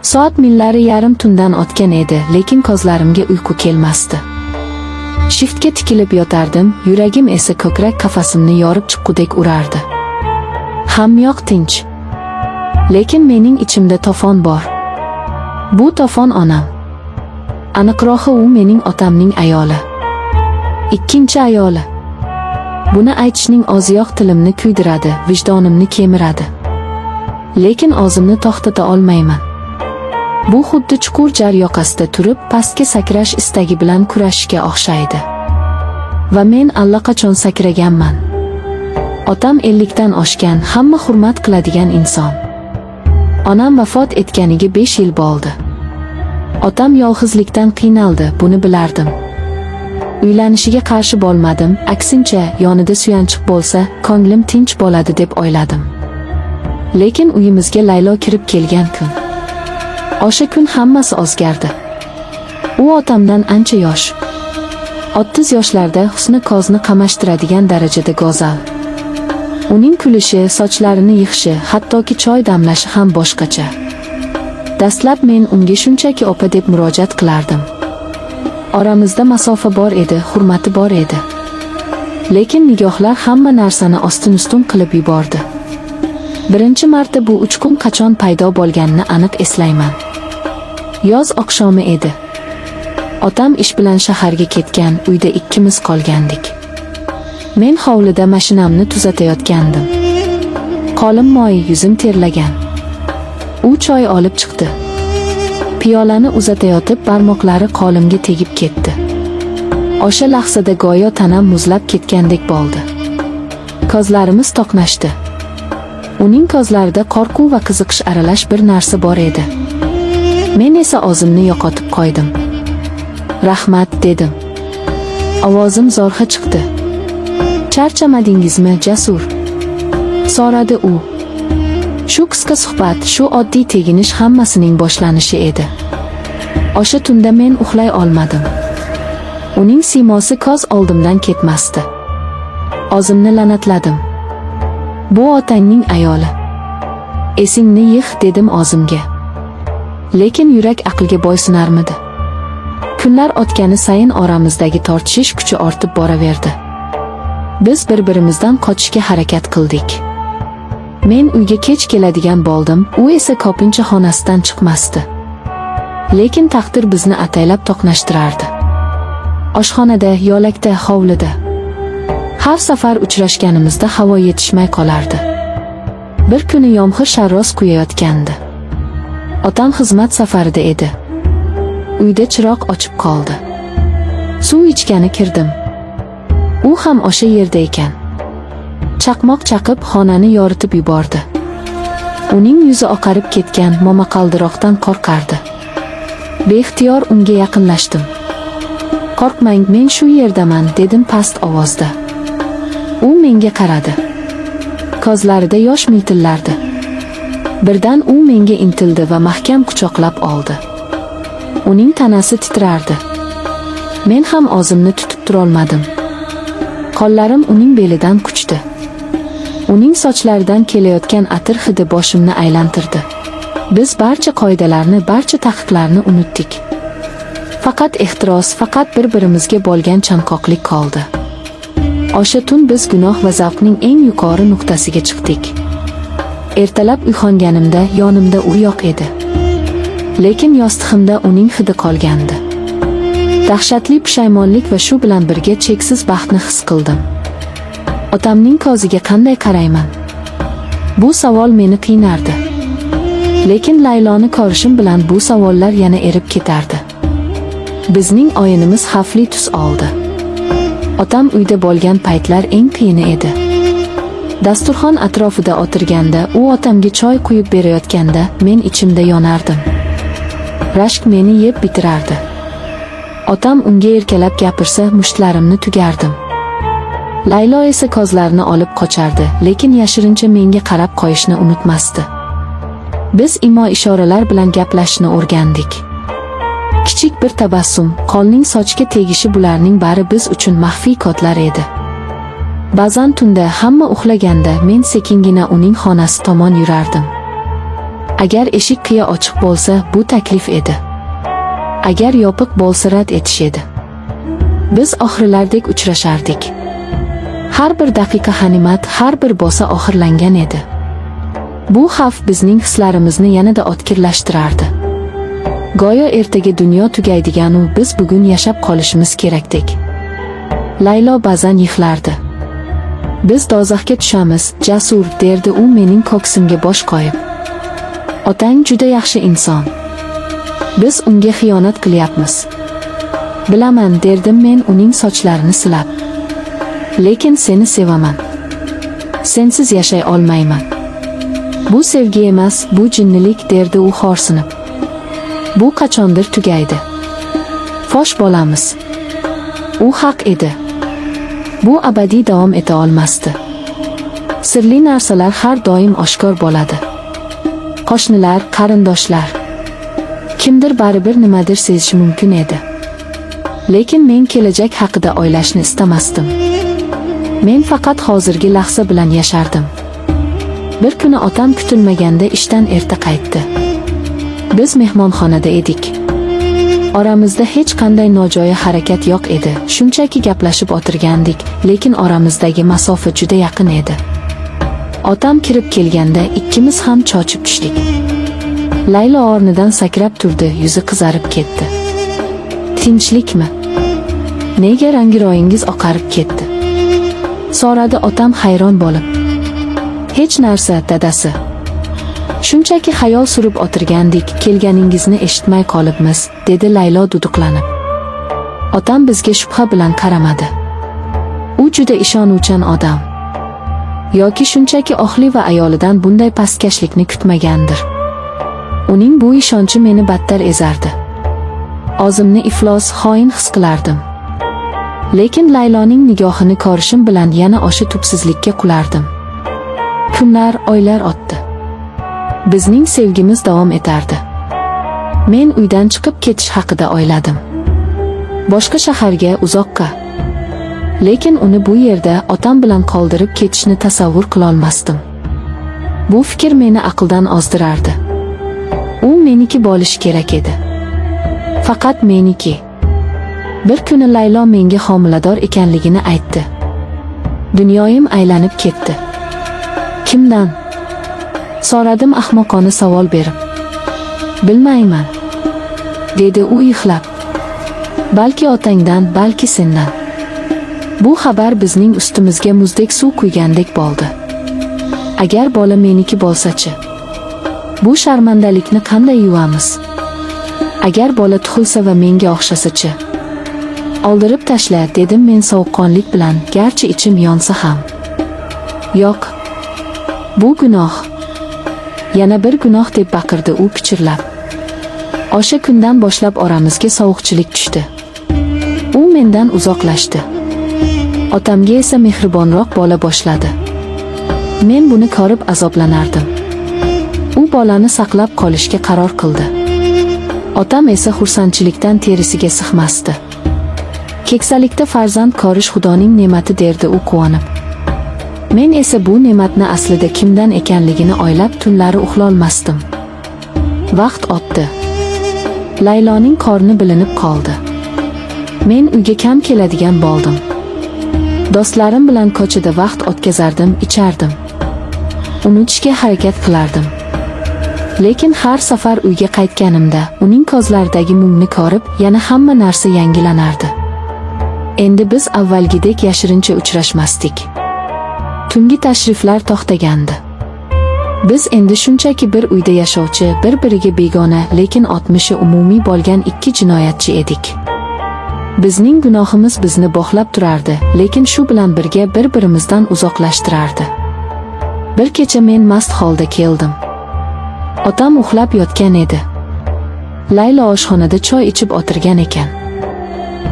Soat millari yarim tundan o'tgan edi, lekin ko'zlarimga uyqu kelmasdi. Shiftga tikilib yotardim, yuragim esa ko'krak qafasimni yorib chiqqudek urardi. Hammayoq tinch. Lekin mening ichimda to'fon bor. Bu to'fon onam. Aniqrog'i, u mening otamning ayoli. Ikkinchi ayoli. Buni aytishning o'ziyoq tilimni kuydiradi, vijdonimni kemiradi. Lekin o'zimni to'xtata olmayman. Bu xuddi chuqur jar yoqasida turib, pastga sakrash istagi bilan kurashishga o'xshaydi. Va men allaqachon sakraganman. Otam 50 dan oshgan, hamma hurmat qiladigan inson. Onam vafot etganiga 5 yil bo'ldi. Otam yolg'izlikdan qiynaldi, buni bilardim. Uylanishiga qarshi bo'lmadim, aksincha, yonida suyanchiq bo'lsa, ko'nglim tinch bo'ladi deb o'yladim. Lekin uyimizga Laylo kirib kelgan kun. O'sha kun hammasi o'zgardi. U otamdan ancha yosh. 30 yoshlarda, husni ko'zni qamashtiradigan darajada go'zal. Uning kulishi, sochlarini yig'ishi, hattoki choy damlashi ham boshqacha. Dastlab men unga shunchaki opa deb murojaat qilardim. Oramizda masofa bor edi, hurmati bor edi. Lekin nigohlar hamma narsani ostin-ustun qilib yubordi. Birinchi marta bu uchqun qachon paydo bo'lganini aniq eslayman. Yoz oqshomi edi. Otam ish bilan shaharga ketgan, uyda ikkimiz qolgandik. Men hovlida mashinamni tuzatayotgandim. Qo'lim moy, yuzim terlagan. U choy olib chiqdi. Piyolani uzatayotib, barmoqlari qo'limga tegib ketdi. O'sha lahzada go'yo tanam muzlab ketgandek bo'ldi. Ko'zlarimiz to'qnashdi. Uning ko'zlarida qo'rquv va qiziqish aralash bir narsa bor edi. Men esa o'zimni yo'qotib qo'ydim. "Rahmat", dedim. Ovozim zo'rg'a chiqdi. "Charchamadingizmi, Jasur?" so'radi u. Shu qisqa suhbat, shu oddiy teginish hammasining boshlanishi edi. O'sha tunda men uxlay olmadim. Uning siymosi ko'z oldimdan ketmasdi. O'zimni la'natladim. "Bu otangning ayoli. Esingni yig'", dedim o'zimga. Lekin yurak aqlga bo'ysunarmidi? Kunlar o'tgani sayin oramizdagi tortishish kuchi ortib boraverdi. Biz bir-birimizdan qochishga harakat qildik. Men uyga kech keladigan bo'ldim, u esa ko'pincha xonasidan chiqmasdi. Lekin taqdir bizni ataylab to'qnashtirardi. Oshxonada, yo'lakda, hovlida. Har safar uchrashganimizda havo yetishmay qolardi. Bir kuni yomg'ir sharros quyayotgandi. Otam xizmat safarida edi. Uyda chiroq o'chib qoldi. Suv ichgani kirdim. U ham o'sha yerda ekan. Chaqmoq chaqib, xonani yoritib yubordi. Uning yuzi oqarib ketgan, momaqaldiroqdan qo'rqardi. Beixtiyor unga yaqinlashdim. "Qo'rqmang, men shu yerdaman", dedim past ovozda. U menga qaradi. Ko'zlarida yosh miltillardi. Birdan u menga intildi va mahkam quchoqlab oldi. Uning tanasi titrardi. Men ham o'zimni tutib turolmadim. Qo'llarim uning belidan quchdi. Uning sochlaridan kelayotgan atir hidi boshimni aylantirdi. Biz barcha qoidalarni, barcha taqiqlarni unutdik. Faqat ehtiros, faqat bir-birimizga bo'lgan chanqoqlik qoldi. O'sha tun biz gunoh va zavqning eng yuqori nuqtasiga chiqdik. Ertalab uyg'onganimda yonimda u yo'q edi. Lekin yostig'imda uning hidi qolgandi. Dahshatli pushaymonlik va shu bilan birga cheksiz baxtni his qildim. Otamning ko'ziga qanday qarayman? Bu savol meni qiynardi. Lekin Layloni ko'rishim bilan bu savollar yana erib ketardi. Bizning o'yinimiz xavfli tus oldi. Otam uyda bo'lgan paytlar eng qiyini edi. Dasturxon atrofida o'tirganda, u otamga choy quyib berayotganda, men ichimda yonardim. Rashk meni yeb bitirardi. Otam unga erkalab gapirsa, mushtlarimni tugardim. Laylo esa ko'zlarini olib qochardi, lekin yashirincha menga qarab qo'yishni unutmasdi. Biz imo ishoralar bilan gaplashishni o'rgandik. Kichik bir tabassum, qo'lning sochga tegishi, bularning bari biz uchun maxfiy kodlar edi. Ba'zan tunda, hamma uxlaganda, men sekingina uning xonasi tomon yurardim. Agar eshik qiya ochiq bo'lsa, bu taklif edi. Agar yopiq bo'lsa, rad etish edi. Biz oxirlardek uchrashardik. Har bir daqiqa g'animat, har bir bo'sa oxirlangan edi. Bu xavf bizning hislarimizni yanada o'tkirlashtirardi. Go'yo ertaga dunyo tugaydigan-u biz bugun yashab qolishimiz kerakdek. Laylo ba'zan yig'lardi. Biz do'zaxga tushamiz, Jasur, derdi u mening ko'ksimga bosh qo'yib. Otang juda yaxshi inson. Biz unga xiyonat qilyapmiz. Bilaman, derdim men uning sochlarini silab. Lekin seni sevaman. Sensiz yashay olmayman. Bu sevgi emas, bu jinnilik, derdi u xo'rsinib. Bu qachondir tugaydi. Fosh bo'lamiz. U haq edi. Bu abadiy davom eta olmasdi. Sirli narsalar har doim oshkor bo'ladi. Qo'shnilar, qarindoshlar. Kimdir baribir nimadir sezishi mumkin edi. Lekin men kelajak haqida o'ylashni istamasdim. Men faqat hozirgi lahza bilan yashardim. Bir kuni otam kutilmaganda ishdan erta qaytdi. Biz mehmonxonada edik. Oramizda hech qanday nojo'ya harakat yo'q edi. Shunchaki gaplashib o'tirgandik, lekin oramizdagi masofa juda yaqin edi. Otam kirib kelganda ikkimiz ham cho'chib tushdik. Laylo o'rnidan sakrab turdi, yuzi qizarib ketdi. Tinchlikmi? Nega rangi-ro'yingiz oqarib ketdi? So'radi otam hayron bo'lib. Hech narsa, dadasi. Shunchaki xayol surib o'tirgandik, kelganingizni eshitmay qolibmiz, dedi Laylo duduqlanib. Otam bizga shubha bilan qaramadi. U juda ishonuvchan odam. Yoki shunchaki o'g'li va ayolidan bunday pastkashlikni kutmagandir. Uning bu ishonchi meni battar ezardi. O'zimni iflos, xoin his qilardim. Lekin Layloning nigohini ko'rishim bilan yana o'sha tubsizlikka qulardim. Kunlar, oylar o'tdi. Bizning sevgimiz davom etardi. Men uydan chiqib ketish haqida o'yladim. Boshqa shaharga, uzoqqa. Lekin uni bu yerda otam bilan qoldirib ketishni tasavvur qilolmasdim. Bu fikr meni aqldan ozdirardi. U meniki bo'lishi kerak edi. Faqat meniki. Bir kuni Laylo menga homilador ekanligini aytdi. Dunyoyim aylanib ketdi. Kimdan? So'radim ahmoqona savol berib. Bilmayman, dedi u yig'lab. Balki otangdan, balki sendan. Bu xabar bizning ustimizga muzdek suv quygandek bo'ldi. Agar bola meniki bo'lsa-chi? Bu sharmandalikni qanday yuvamiz? Agar bola tug'ilsa va menga o'xshasa-chi? Oldirib tashla, dedim men sovuqqonlik bilan, garchi ichim yonsa ham. Yo'q. Bu gunoh. Yana bir gunoh, deb baqirdi u pichirlab. O'sha kundan boshlab oramizga sovuqchilik tushdi. U mendan uzoqlashdi. Otamga esa mehribonroq bo'la boshladi. Men buni ko'rib azoblanardim. U bolani saqlab qolishga qaror qildi. Otam esa xursandchilikdan terisiga sig'masdi. Keksalikda farzand ko'rish Xudoning ne'mati, derdi u quvonib. Men esa bu ne'matni aslida kimdan ekanligini o'ylab tunlari uxlolmasdim. Vaqt o'tdi. Layloning qorni bilinib qoldi. Men uyga kam keladigan bo'ldim. Do'stlarim bilan ko'chada vaqt o'tkazardim, ichardim. Unutishga harakat qilardim. Lekin har safar uyga qaytganimda uning ko'zlaridagi mungni ko'rib, yana hamma narsa yangilanardi. Endi biz avvalgidek yashirincha uchrashmasdik. Tungi tashriflar to'xtagandi. Biz endi shunchaki bir uyda yashovchi, bir-biriga begona, lekin o'tmishi umumiy bo'lgan ikki jinoyatchi edik. Bizning gunohimiz bizni bog'lab turardi, lekin shu bilan birga bir-birimizdan uzoqlashtirardi. Bir kecha men mast holda keldim. Otam uxlab yotgan edi. Laylo oshxonada choy ichib o'tirgan ekan.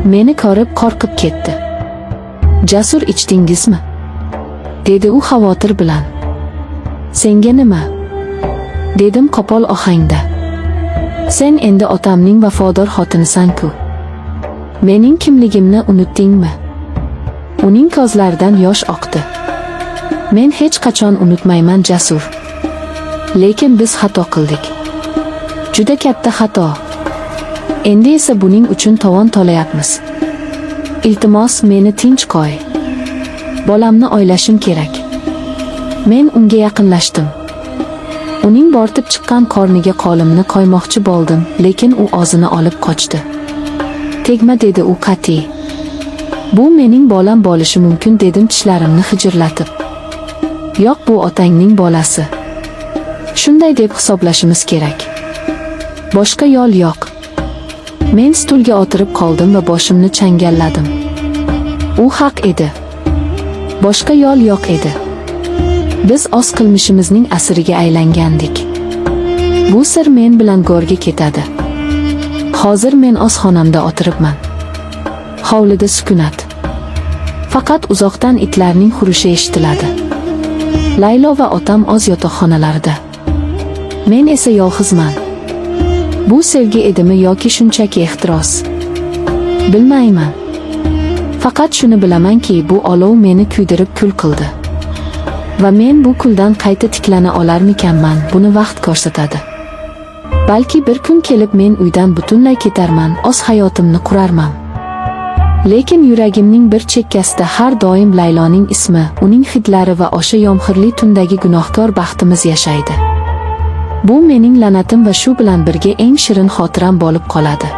Meni ko'rib qo'rqib ketdi. Jasur, ichdingizmi? Dedi u xavotir bilan. Senga nima? Dedim qo'pol ohangda. Sen endi otamning vafodor xotinisan-ku. Mening kimligimni unutdingmi? Uning ko'zlaridan yosh oqdi. Men hech qachon unutmayman, Jasur. Lekin biz xato qildik. Juda katta xato. Endi esa buning uchun tovon to'layapmiz. Iltimos, meni tinch qo'y. Bolamni o'ylashim kerak. Men unga yaqinlashdim. Uning bo'rtib chiqqan qorniga qo'limni qo'ymoqchi bo'ldim, lekin u o'zini olib qochdi. "Tegma", dedi u qat'iy. "Bu mening bolam bo'lishi mumkin", dedim tishlarimni g'ijirlatib. "Yo'q, bu otangning bolasi. Shunday deb hisoblashimiz kerak. Boshqa yo'l yo'q." Men stulga o'tirib qoldim va boshimni changalladim. U haq edi. Boshqa yo'l yo'q edi. Biz o'z qilmishimizning asiriga aylangandik. Bu sir men bilan go'rga ketadi. Hozir men o'z xonamda o'tiribman. Hovlida sukunat. Faqat uzoqdan itlarning hurishi eshitiladi. Laylo va otam o'z yotoqxonalarida. Men esa yolg'izman. Bu sevgi edimi yoki shunchaki ehtiros? Bilmayman. Faqat shuni bilamanki, bu olov meni kuydirib kul qildi. Va men bu kuldan qayta tiklana olarmikanman, buni vaqt ko'rsatadi. Balki bir kun kelib men uydan butunlay ketarman, o'z hayotimni qurarman. Lekin yuragimning bir chekkasida har doim Layloning ismi, uning hidlari va o'sha yomg'irli tundagi gunohkor baxtimiz yashaydi. Bu mening la'natim va shu bilan birga eng shirin xotiram bo'lib qoladi.